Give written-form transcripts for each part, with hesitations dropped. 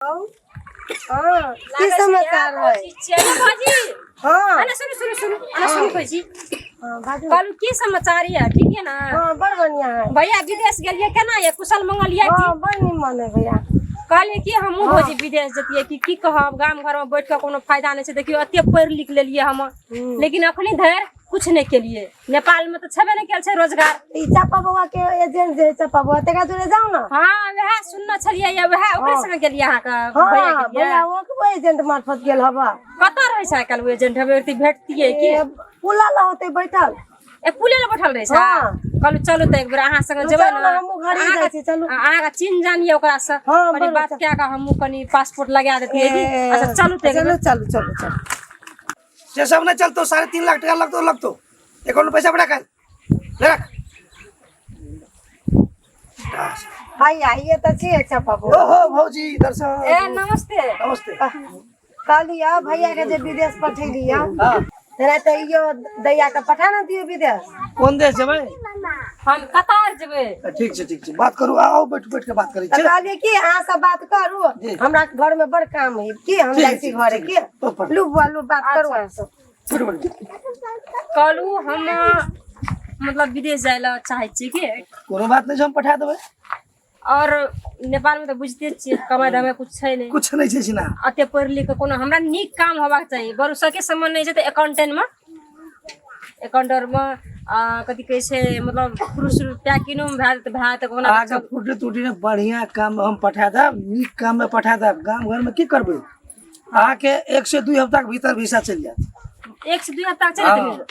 हाँ, की समाचार है? भौजी। हाँ। अरे सुनू सुनू सुनू, अरे सुनू कहै छी। हाँ, बाजू। कहलू की समाचार ये, ठीक है ना? हाँ, बड़ बढ़िया है। भैया विदेश गेलिए केना ये, कुशल मंगल ये? हाँ, बड़ निमन है भैया। कहलिए कि हमहूँ भौजी विदेश जतियै कि की कहब, गाम घर में बैठ के कोनो फायदा नहीं छै। देखियो एते पढ़ि लिख लेलिए हम, लेकिन अखनी धरि कुछ नहीं केलिए। नेपाल में तऽ छेबे नहीं केल छै रोजगार। ई चापा बौआ के एजेंट जे है चापा बौआ, तकरा जोरे जाउ ना। हाँ, वएह सुनने छलियै ये, वएह ओकरे संगे गेलियै अहाँके। हाँ, भैया गेलियै। भैया ओकरो एजेंट मार्फत गेल हबा। कतऽ रहै छै आइकाल्हि ओ एजेंट? हमे एते भेटतियै की? ए, पुला लग होतै बैठल। ए पुले लग बैठल रहै छै? हाँ। कहलू चलू तऽ एक बेर अहाँ संगे जेबै चलू ने। ने, हमहूँ घरे जाइ छी, चलू। अहाँके चिन्ह जानियै ओकरासँ। हाँ, कनि बड़ बात कए कऽ हमहूँ कनि पासपोर्ट लगा देतियै की। ए, अच्छा चलू तऽ एक चलू बेर। चलू चलू चलू। से सब नहीं चलतो, 3.5 लाख टका लगतो लगतो, अकाउंट में पैसा पड़ा कर ले रख। भैया ये तऽ छियै चापा बौआ। ओहो भौजी दर्शन। ए नमस्ते। नमस्ते। कहलियै भैया के जे विदेश पठेलियै। हाँ। तेना तऽ इहो दैया के पठा ने दियौ विदेश। कोन देश जेबै? हम कतार जेबै। ठीक छै, ठीक छै, बात करू, आओ बैठ बैठ के बात करै तऽ छी। कहलियै कि अहाँ सब बात करू, जी। हमरा घर में बड़ काम है की, हम ठीक जाइ छी छै, घरे ठीक की। छै। पर। लू बुआ लू, बात करू अहाँ सब। बैठ बैठ। कहलू हम मतलब विदेश जाय लए चाहै छियै की। कोनो बात नहि छै, हम पठा देबै। और नेपाल में तऽ बुझिते छियै कमाइ धमाइ कुछ छै नहि। कुछ नहि छै सिना। एते पढ़ि लिख कऽ कोनो हमरा नीक काम होबाक चाही। बरु सके सम्मान नहि छै तऽ अकाउंटेंट में, अकाउंटर में, कथी कहै छै, मतलब पुरुष पैकिंगो में भए जेतै, भए जेतै कोना। अहाँके फुटी तुटी ने बढ़िया काम में हम पठा देब, नीक काम में पठा देब। गाम घर में की करबै? अहाँके 1 से 2 हफ्ता के भीतर वीसा चलि जायत। 1 से 2 हफ्ता चलि हाँ। जेतै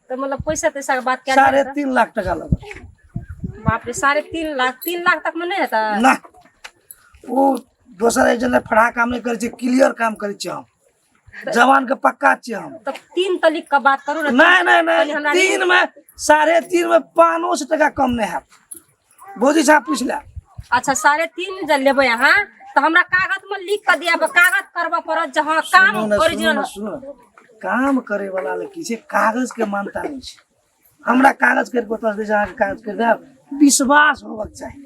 तऽ मतलब पैसा तैसा के बात कए 3.5 लाख टका लगत। बाप रे, 3.5 लाख? 3 लाख तक में नहि हेतै? ना, ओ दोसर एजेंट फड़ा काम नहि करै छै, क्लियर काम करै छियै हम, जवान के पक्का छियै हम। तऽ 3 तलिक के बात करू ने। नहीं नहीं कनि नहीं, हमरा 3 में, 3.5 में पाँचो सौ टका कम नहीं है भौजी साहब, पूछ ले। अच्छा, 3.5 जे लेबै अहाँ तऽ हमरा कागज में लिख कऽ दिअ, कागज करबऽ पड़त जे हँ काम सुनू ने, सुनू ओरिजिनल। ने, सुनू ने, काम करे वाला ले की छै, कागज के मानता नहीं छै। हमरा कागज कर बता दे, अहाँके कागज कर देब, विश्वास होबक चाही।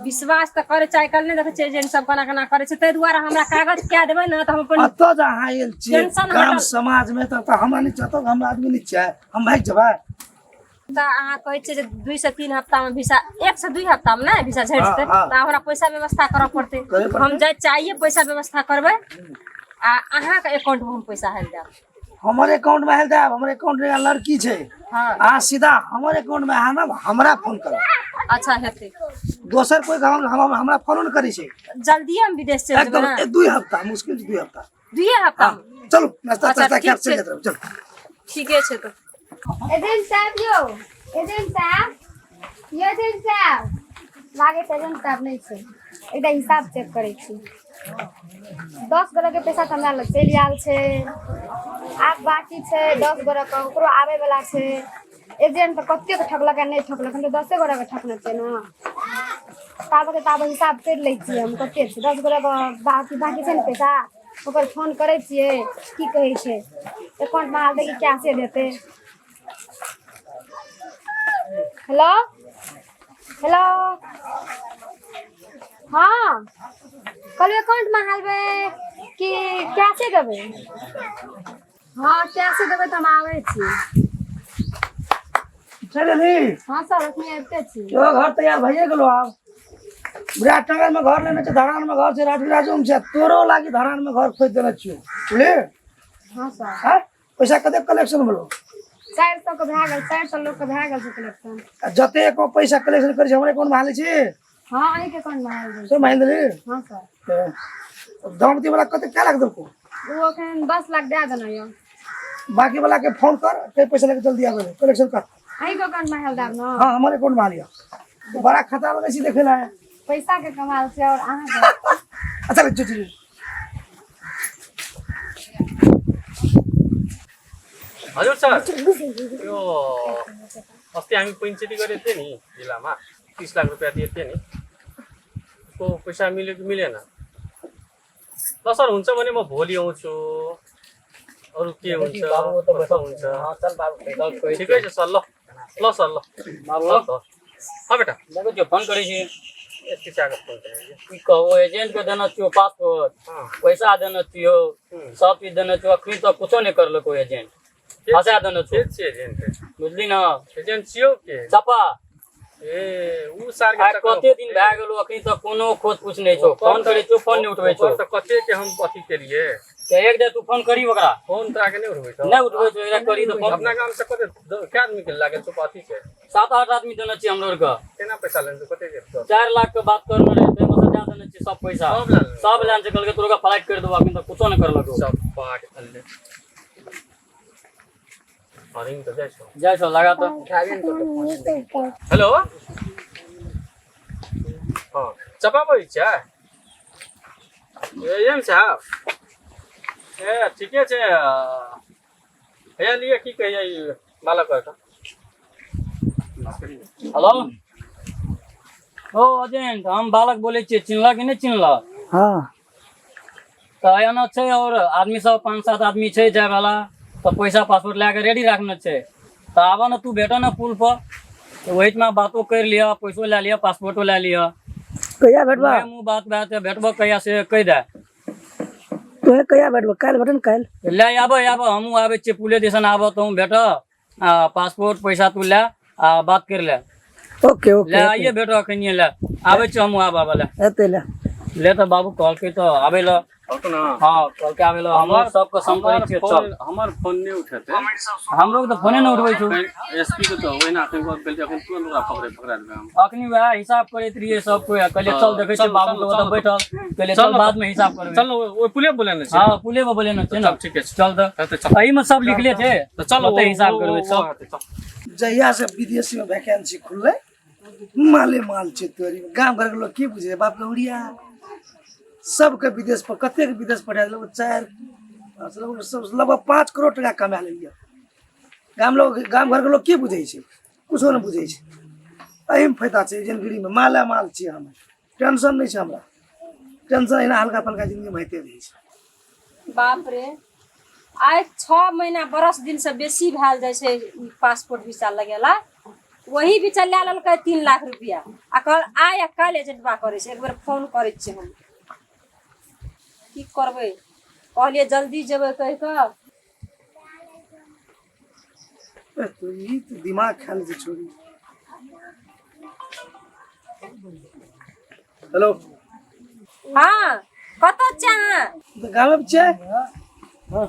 विश्वास तऽ करै छै, आइ काल्हि नहि देखै छियै एजेंट सब केना केना करै छै, ताहि दुआरे हमरा कागज कए देबै ने तऽ हम अपन एतऽ जे अहाँ आयल छियै टेंशन गाम हटल। समाज में तऽ हमरा नहि चाहतो, हमरा आदमी नहि चाहे, हम भागि जेबै। तऽ अहाँ कहै छियै जे 2 से 3 हफ्ता में वीसा, 1 से 2 हफ्ता में ने वीसा झड़ि हाँ, जेतै? हाँ। तऽ हमरा पैसा व्यवस्था करऽ पड़तै। करे पड़तै। हम जाइ चाहिए पैसा व्यवस्था करबै आ अहाँके अकाउंट में हम पैसा हालि देब। हमर अकाउंट में आयल देब, हमर अकाउंट में लड़की छै। हाँ। अहाँ सीधा हमर अकाउंट में अहाँ ने हमरा फोन करब। अच्छा हेतै। दोसर कोई हमरा फोनो नहि करै छै। जल्दी हम विदेश चलि जेबै। एकदम ने 2 हफ्ता, मुश्किल से 2 हफ्ता। 2 हफ्ता हाँ, में? चलू नाश्ता अच्छा, तास्ता ठीक खायब, चलि छै। जाइत रहब, चलू। ठीके छै तऽ। एजेंट साहब यौ, एजेंट साहब यौ, एजेंट साहब। लागै छै एजेंट साहब नहि छै। एकटा हिसाब चेक करै छी। 10 गोरे के पैसा तऽ हमरा लग चलि आयल छै, आब बाकी छै 10 गोरे के, ओकरो आबै वला छै। एजेंट तऽ कतेक ठकलक आ नहि ठकलक, हम तऽ 10 गोरे के ठकने छियै ने। ताबे ताबे हिसाब करि लै छियै हम कते छै। 10 गोरे के बाकी बाकी छै ने पैसा, ओकर फोन करै छियै, की कहै छै, अकाउंटमे आयल कि कैशे देतै। हेलो हेलो, हाँ कहलियै अकाउंटमे हालबै कि कैशे देबै? हाँ कैशे देबै तऽ हम आबै छी। चलि एलही? हाँ सर, अखनी आबिते छी। तोरो घर तैयार भइए गेलो आब। विराटनगर में घर लेने छै, धरान में घर छै, राजविराजो में छै, तोरो लागी धरान में घर खोजि देने छियौ, बुझलिही? हाँ सर। आँय, पैसा कतेक कलेक्शन भेलो? 400 के भए गेल, 400 लोक के भए गेल छै कलेक्शन। आ जते एको पैसा कलेक्शन करै छै हमरे अकाउंट में हालै छी? हाँ, अहींके अकाउंट में हाल सब मानि देली? हाँ सर। दामती वाला कतेक क्या लाख देलको? ओ अखन 10 लाख दए देना यऽ। बाकी वाला के फोन कर, के पैसा लेके जल्दी आबे, कलेक्शन कर। अहींके अकाउंट में हाल देब ने? हाँ, हमारे अकाउंट में हालिया। बड़ा खतरा लगे छी देखे ला। पैसा के कमाल छै और अहाँके। अच्छा चल चल। हजुर सर, यो अस्ति हामी पञ्चायती गरेको थियो नि जिल्लामा, 30 लाख रुपियाँ दिएको थियो नि, त्यसको पैसा मिल्यो कि मिलेन? ल सर, हुन्छ भने म भोलि आउँछु। अरू के हुन्छ, कस्तो हुन्छ? ठिकै छ सर, ल ल सर, ल ल। हाँ बेटा। देखो जो फोन करै छी। एसपी साहब के फोन केने रहियै। की कहू, एजेंट के देने छियौ पासपोर्ट, पैसा देने छियौ, सब चीज देने छियौ, अखनी तक कुछो नहि करलको एजेंट, फंसा देने छौ। के छियै एजेंट? बुझली ने? एजेंट छियौ के? चपा। ए उ सार के आइ चक्कर कते दिन भए गेलो, अखनी तक कोनो खोज पूछ नहि छौ। फोन करै छियौ, फोन नहि उठबै छौ। ओकर तऽ कते के हम अथी केलियै। तऽ एक दे तू फोन करी ओकरा। फोन तोरा के नहि उठबै छौ? नहि उठबै छौ, एकरा करी तऽ फोन। अपना गाम से कते कै आदमी के लागल छौ अथी छै? 7-8 आदमी देने छियै हमरो आरके। केना पैसा लेने छौ, कते के? 4 लाख के बात करने रहे, ताहिमे से दए देने छियै सब पैसा। सब लए लेने? सब लए छै, कहलकै तोरा फ्लाइट करि देबो, अखन तक कुछो नहि करलको। सब पाट थल्ले रिंग तऽ जाइ छौ। जाइ छौ, लगा तऽ। हेलो, हँ चपा बजै छियै? एम साहब, ए ठीके छै। हैया लिअ, की कहैया ई बालक आरके। हेलो, ओ एजेंट, हम बालक बोलै छियै, चिन्हलह कि नहि चिन्हलह? हाँ। तऽ एना छै, और आदमी सब 5-7 आदमी छै जाय वाला, तऽ पैसा पासपोर्ट लए कऽ रेडी राखने छै। तऽ आबऽ ने तू, भेटऽ ने पुल पर, तऽ ओहिठमा बातो करि लिअ, पैसो लए लिअ, पासपोर्टो लए लिअ। कहिया भेटबा? मुँहे मुँह बात भए तऽ भेटबऽ कहिया से कहि दे। तोहे कहिया भेटबा? काल्हि भेटन काल्हि। ले आबऽ, आबऽ, हमहूँ आबै छियै पुले दिसन, आबऽ तहूँ भेटऽ, आ पासपोर्ट पैसा तू लए आ बात करि ले। Okay okay. ले आइए भेटो, अखनिए ले आबै छियै हमहूँ, आबऽ आबऽ ले। एते ले। ले तऽ बाबू कहलकै तऽ आबै लए। कहलकै ने? हँ, कहलकै आबै लए, हमर सबके संपर्क छियै, चल। हमर फोन नहि उठेतै। हमरो के तऽ फोने नहि उठबै छौ। एसपी के तऽ ओहिना अखन गप भेल, अखन तुरंत ओकरा पकड़े पकड़ा देबै हम। अखनी वएह हिसाब करैत रहियै सब कोइ, कहलियै चल देखै छियै चल, बाबू के चल, ओतऽ चल। बैठल, कहलियै चल चल ने। बाद मे हिसाब करबै। चल ने, ओहि पुले बोलेने छै। हँ, पुले पर बोलेने छै ने। चल, ठीके छै। चल तऽ। हेतै, चल। एहिमे सब लिखले छै। तऽ चल, ओतै हिसाब करबै सब। हेतै, चल। जहिया से विदेशी में वैकेंसी खुललै, माले माल छै तोरी। गाम घरके लोक की बुझै, बाप के उड़िया सबके विदेश पर कतेक विदेश पठा देलक, 4 सब लगभग 5 करोड़ टका कमा लेलियै। गाम लोग, गाम घरके लोक की बुझै छै? कुछो नहि बुझै छै। एहिमे फायदा छै एजेंटगिरीमे, माले माल छियै हम, टेंशन नहि छै हमरा। टेंशन एहिना हल्का फल्का जिन्दगीमे होइते रहै छै। बाप रे, आइ 6 महीना बरस दिनसँ बेसी भेल जाइ छै ई पासपोर्ट वीसा लगेला, वही बीचा लए लेलकै 3 लाख रुपया, आ कल आइ आ काल्हि एजेंटबा करै छै। एक बेर फोन करै छियै हम, की करबै, कहलियै जल्दी जेबै कहि कऽ। ए, तो ई तऽ दिमाग खा लै छै छोरी। हेलो। हँ, कतऽ छियै अहाँ? तऽ गामे छियै, हँ।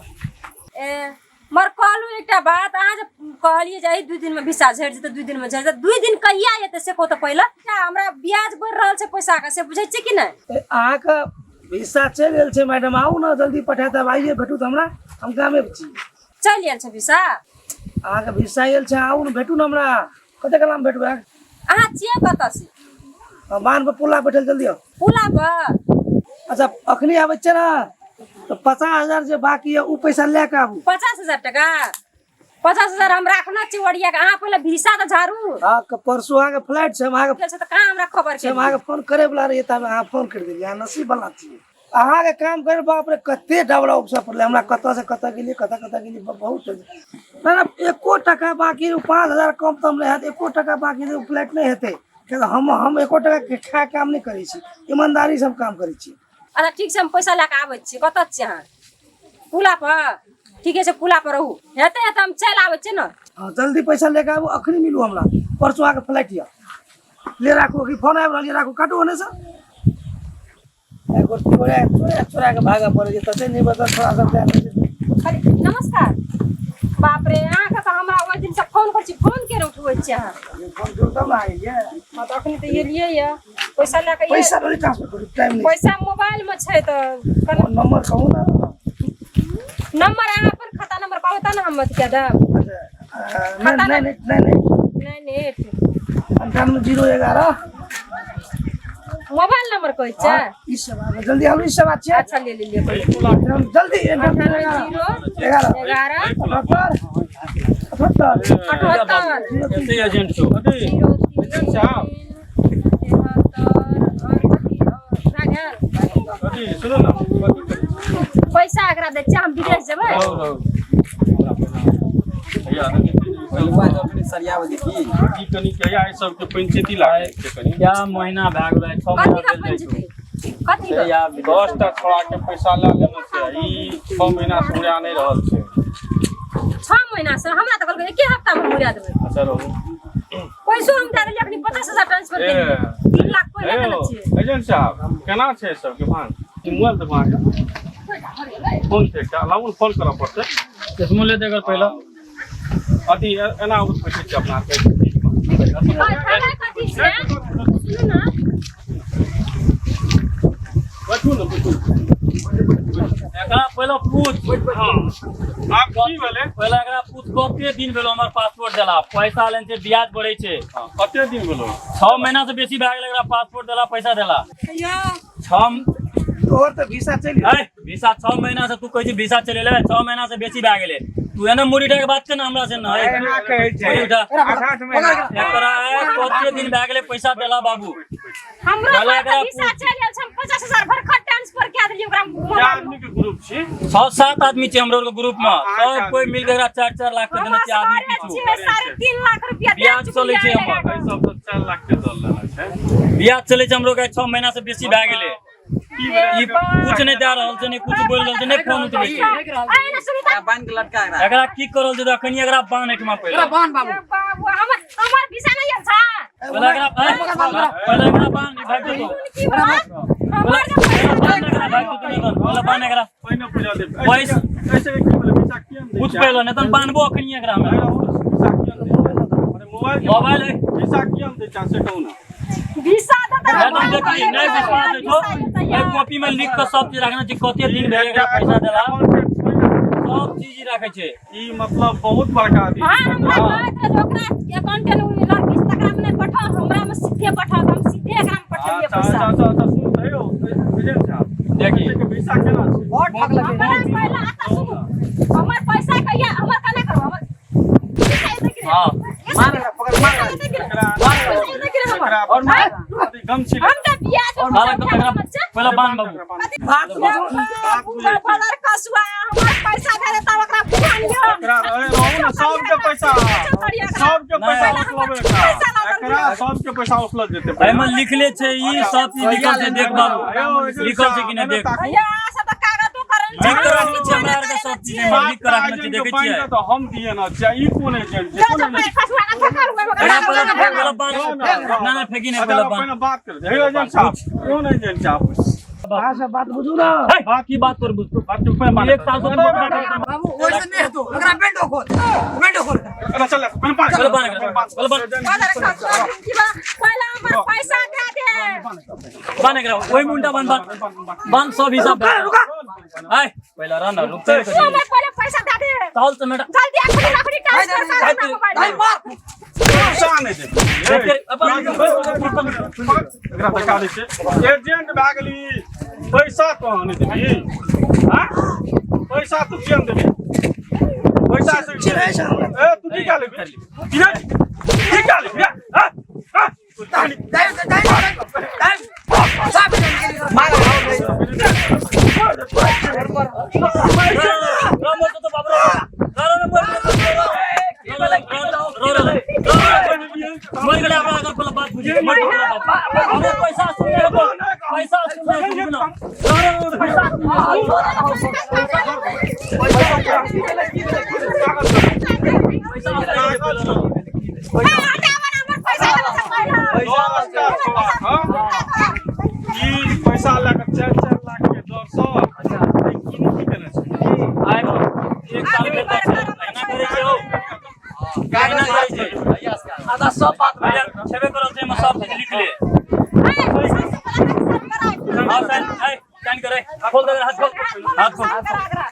ए मर कहलहुँ एकटा बात, अहाँ जे कहलियै जे एहि 2 दिनमे भिसा झड़ि जेतै, 2 दिनमे झड़ि जेतै, 2 दिन कहिया एतै से कहू तऽ पहिले। हमरा ब्याज बढ़ि रहल छै पैसाके, से बुझै छियै कि नहि? ए, अहाँके भिसा चलि गेल छै मैडम, आउ ने जल्दी, पठा देब, आइए भेटू तऽ हमरा, हम गामे पर छी। चलि आयल छै भिसा? अहाँके भिसा आयल छै, आउ ने, भेटू ने हमरा, कते कालमे भेटबै? अहाँ छियै कतऽ से? बान्ह पर पुला बैठल, जल्दी आउ। पुला पर? अच्छा, अखनी आबै छियै ने तऽ 50,000 जे बाकी यऽ ओ पैसा लए कऽ आबू। 50,000 टका? 50,000 हम राखना छी ओरिया के, अहाँ पहिले भिसा तऽ झाड़ू। अहाँके परसू अहाँके फ्लाइट छै, हम अहाँके छै तऽ कहाँ हमरा खबर छै, हम अहाँके फोन करे वाला रहियै तब अहाँ फोन करि देलियै। अहाँ नसीब वाला छियै। अहाँके काम करे, बाप रे, कते डबरा उपसा पड़लै हमरा, कतऽ से कतऽ गेलियै, कतऽ कतऽ गेलियै, बहुत नहि नहि, एको टका बाकी 5,000 कम तम नहि हैत, एको टका बाकी फ्लाइट नहि हेतै, किएक तऽ हम एको टका के खाय काम नहि करै छी, ईमानदारी से हम काम करै छी। अच्छा ठीक छै, हम पैसा लए कऽ आबै छी। कतऽ छियै अहाँ? पुला पर? ठीके छै, पुला पर रहू, हेतै तऽ हम चलि आबै छियै ने। हँ, जल्दी पैसा लेके आबू, अखनी मिलू हमरा, परसू अहाँके फ्लाइट यऽ। ले राखू, अखनी फोन आबि रहल यऽ, राखू, काटू ओने से। एगो चोरा चोरा चोरा के भागऽ पड़ै छै, तते नहि बचल थोड़ा सब दए दै छै। अरे नमस्कार। बाप रे, अहाँके तऽ हमरा ओहि दिनसँ फोन करै छी, फोन केना उठबै छियै अहाँ? फोन करू तब ने आइए। हँ, तऽ अखनी तऽ एलियै यऽ पैसा लए कऽ। पैसा जल्दी ट्रांसफर करू, टाइम नहि। पैसा मोबाइलमे छै तऽ केना? नंबर कहू ने। नंबर अहाँ अपन खाता नंबर कहू तब ने हम अथी कए देब। अच्छा, 9 9 8 9 8 9 8 98 0 11। मोबाइल नंबर कहै छै? ई सब आबै, जल्दी आबू, ई सब छै। अच्छा, ले लेलियै। जल्दी 98 0 11 11 78 78 78 एते एजेंट छौ। 0 3 73 भए गेल। अथी सुनू ने, कथी करै छी? पैसा एकरा दै छियै, हम विदेश जेबै। रहू रहू, भैया। ई कनि कहिया एहि सबके पंचायती लागै छै कनि। क्या महीना भए गेलै, 6 कथी महीना का भेल जाइ छौ। पंचायती? कथी का? या 10 टा छोड़ा के पैसा लऽ लेने छै, ई 6 महीना से उड़ा नहि रहल छै। 6 महीना से हमरा तऽ कहलकै एके हफ्ता मे उड़ा देबै। अच्छा रहू। पैसो हम दए देलियै, अखनी 50,000 ट्रांसफर ए, केलियै, 3 लाख पहिले हे देने यौ, छियै। एजेंट साहब केना छै सबके भान? ई मोबाइल देखू अहाँके फोन छै एकटा, लाबू ने, फोन करऽ पड़तै। चश्मो ले देकर पहला। अथी एना उठबै छै अपना हाथे। पहला कथी छै? सुनू ना। बैठू ने, बैठू। एकरा पहले पूछ। हँ, आब की भेलै? पहले एकरा पूछ कते दिन भेलो हमर पासपोर्ट देला, पैसा लेने छै, ब्याज बढ़ै छै। हँ, कते दिन भेलो? 6 महीना से बेसी भए गेल एकरा पासपोर्ट देला, पैसा देला। 6 तोहर तऽ वीसा चलि गेल। ए, वीसा 6 महीना से तू कहै छी वीसा चलि एलै, 6 महीना से बेसी भए गेलै। तू एना मुड़ी उठा के बात कर ना हमरा से ना। एना कहै छै। मुड़ी उठा। 8-8 महीना। एकरा कते दिन भए गेलै पैसा देला बाबू? हमरो भला पर एकरा तऽ वीसा पूछ। चलि गेल छै, हम 50,000 भरखर ट्रांसफर कए देलियै ओकरा कए मोबाइल मे। आदमी के ग्रुप छी? 6-7 आदमी छै हमरो के ग्रुप में, आठ सब कोई आदमी। मिल के एकरा 4-4 लाख के हम देने छै आदमी असगरे पीछू। छियै, 3.5 लाख रुपया दए ब्याज चलै छै चुकलियै हमर। एकरा। एहि सब तऽ 4 लाख के दऽ लेने छै। ब्याज चलै छै हमरो के 6 महीना से बेसी भए गेलै। की भेलै? ई कुछ नहि दए रहल छै, नहि कुछ बोलि रहल छै, नहि फोन उठबै छै। अरे ना सुनीता। एकरा की करल छै अखनी एकरा बान्ह एहिठमा पहिले। बाबू, हमर हमर वीसा नहि आयल छै। पहिले एकरा पहिले एकरा बान्ह, ई भागि जेतौ। की बात? हमर जे पैसा बान्ह एकरा, भागि जेतौ नहि तऽ। पहिले बान्ह एकरा। पहिने बुझा देब। पैसा- ऐसे के की भेलै? पैसा किया नहि दै पूछ छै? पहिले, नहि तऽ बान्हबो अखनी एकरा हमरा। पैसा किया नहि दै छै? अरे मोबाइल के- मोबाइल है। पैसा किया नहि दै छै से कहू ना। वीसा दऽ तऽ नहि तऽ देखी, नहि विश्वास होइ छौ, एहि कॉपी में लिख के सब चीज राखने छै, कते दिन भेल एकरा पैसा देला, सब चीज राखै छै। ई मतलब बहुत बड़का आदमी। हाँ, हमरा कहैत रहे जे ओकरा अकाउंट में लड़की छै, तकरा में नहि पठाउ, हमरा में सीधे पठाउ, तऽ हम सीधे एकरा में पठेलियै अच्छा पैसा। अच्छा अच्छा अच्छा, सुनू तऽ यौ, एजेंट साहब। देखी। पैसे के वीसा केना छै? हमरा पहिले आता सुनू, हमर पैसा कहिया हमर केना करब? हमर वीसा एतै कि नहि? हाँ। वीसा एतै कि नहि? वीसा एतै कि नहि हमर? एकरा अथी गमछी हम तऽ बियाज पर साला पैसा उठा एकरा लेने छियै। पहिले बान्ह बाबू। बाबू, भलर कसुआ, हमर पैसा दे देता, ओकरा बुझानियो। एकरा रहे रहू ने, सबके पैसा, सबके पैसा नहि। उसलबै एकरा। एकरा सबके पैसा उसलल जेतै। एहिमे लिखले छै, ई सब चीज लिखल छै, देख बाबू, लिखल छै कि नहि देख। भैया, सब तऽ कागजो करल छै। लिख के राखने छियै हमरा आरके सब चीज एहिमे लिख के राखने छियै, देखै छियै। तऽ हम दिए ना छै, ई कोन एजेंट छै? जो कोन जो एजेंट? कसुआ ना थकल हुए ओकरा एकरा पहिले पहिले बान्ह, ना ना फेकी नहि, पहिले अच्छा, बान्ह। पहिने बात कर। हे एजेंट साहब, कोन एजेंट साहब? अहाँ सब बात बुझू ना। हे, की बात तोर बुझतौ? बात के पहिने बात एक साल से तू अपना बाबू ओइसे नहि हेतौ, एकरा बेंडो खोल, बेंडो खोल। अरे चल, पहिने बात। पहिले बान्ह एकरा, पहिले बान्ह। भलर कसुआ, की बा? पहिले हमर पैसा दे दे। बान्ह एकरा, ओहि मुंडा बान्ह, बान्ह बान्ह, सब हिसाब रुका। आय पहिले रह ना, रुकते तू हमर पहिले पैसा दे दे। चल तऽ मेटा। जल्दी अखनी अखनी ट्रांसफर कर हमरा मोबाइल में। मार। पैसा नहि देबै। अपन एकरा धक्का दै छै। एजेंट भए गेली, पैसा तो नहि देबही? हाँ, पैसा तू किया नहि देबही? पैसा से चिन्है छै हमरा। ए, तू की कए लेबही? चिन्है छी? की कए लेबही? हाँ? हाँ? दाइ दाइ दाइ साफ मार। मर गेलै हमरा अगर पहिले बात बुझी, मर गेलै बाप। हमर पैसा सुनले हेबो, पैसा सुनले हेबो ना। पैसा पैसा ए, हटावा ना, हमर पैसा दे दे पहिले। 10 टा छोड़ा, हाँ? ई पैसा लए कऽ 4-4 लाख के दर सँ ई की केने छै? आइ एक साल के तक एना करै छै हौ, एना करै छै। आधा सब बात भैया छेबे करल छै, एहिमे सब चीज लिख ले। ए, सबसे पहिले हिसाब कराय। हाथ साइन, ए, साइन करे, खोल दे, हाथ खोल, हाथ खोल। हिसाब करा एकरा।